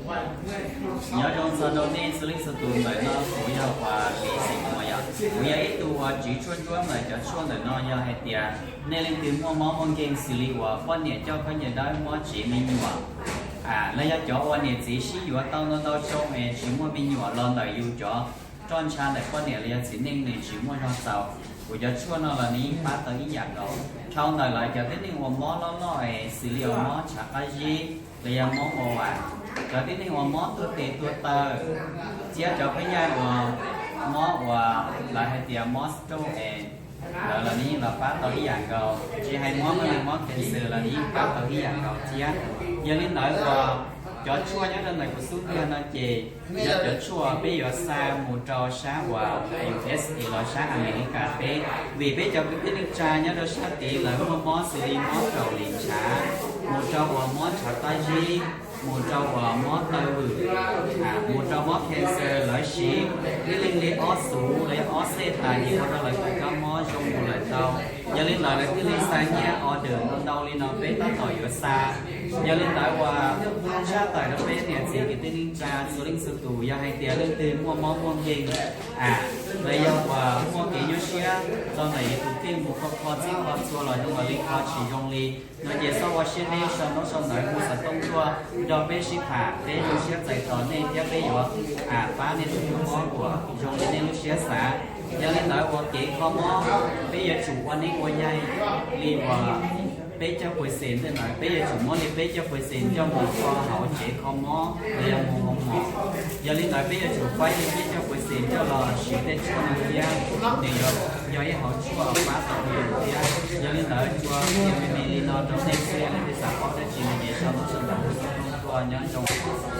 Nyob zoo txog rau nej txhua leej txhua tus ntawm no, kuv yog uas Lis Xeem Muas yom. Kuv yog ib tug uas tswv tshuaj ntsuab ntawm cov tshuaj ntawm no. Yog hais tias nej leej twg muaj mob muaj nkeeg xws li uas poj niam coj khaub ncaws dawb mob tsev me nyuam, los yog cov uas niam txiv sib yuav tau ntau ntau xyoo es tsis muaj me nyuam los ntawm yus cov roj ntsha ntawm poj niam los yog txiv neej nws tsis muaj zog txaus, kuv cov tshuaj no los nws yeej pab tau ib yam nkaus. Dhau ntawm lawv cov tib neeg uas mob loj loj es xws li uas mob tshav qab zib los yog mob ua vas, cov tib neeg uas mob tuag tes tuag taw, thiab cov phab nyaj uas mob uas lawv hais tias mob stroke es lawv los nws yeej los pab tau ib yam nkaus. Tsis hais mob nws mob cancer los nws yeej pab tau ib yam nkaus thiab. Yog li ntawd uas cov tshuaj nyob rau ntawm kuv xub ntiag no ces yog cov tshuaj peb yuav xa mus rau sab uas U S A los sab Amelikas teb, vim peb cov kwv tij neej tsa nyob rau sab tid lawv muaj mob xws li mob raum lis ntshav, mus rau uas mob ntshav qab zib, mus rau uas mob taw vwm, mus rau mob cancer lawv siv tib leeg li ob xuv los yog ob xej tas ces ua rau lawv tus kab mob zoo mus lawm tau. Yog li ntawd lawv thiaj li xa nyiaj order ntau ntau li no peb tab tom yuav xa. Yog li ntawd uas tshaj tawm rau peb niam txiv kwv tij neej tsa txhua leej txhua tus, yog hais tias leej twg muaj mob muaj nkeeg los yog uas muaj kev nyuaj siab txog ntawm yus tus kheej mus kho kho txhij kho txhua los zoo li kho tsis zoo li no ces txhob ua siab deb, sau ntaub sau ntawv hu xov tooj tuaj nrog peb sib tham, peb zoo siab txais tos nej thiab peb yuav pab nej tus kab mob uas zoo li nej lub siab xav. Yog li ntawd uas kev kho mob peb yuav tsum ua neeb ua yaig li uas peb caug percent ntawd, peb yuav tsum muab li peb caug percent coj mus kho hauv tsev kho mob los yog mus hoo mom. Yog li ntawd peb yuav tsum faib li peb caug percent coj los siv tej tshuaj no thiab, nws yog ib hauv tshuaj pab tau yus thiab. Yog li ntawd tsuas qhia me me li no rau nej xwb, leej twg xav paub dab tsi no ces sau ntaub sau ntawv hu xov tooj tuaj, nyob zoo.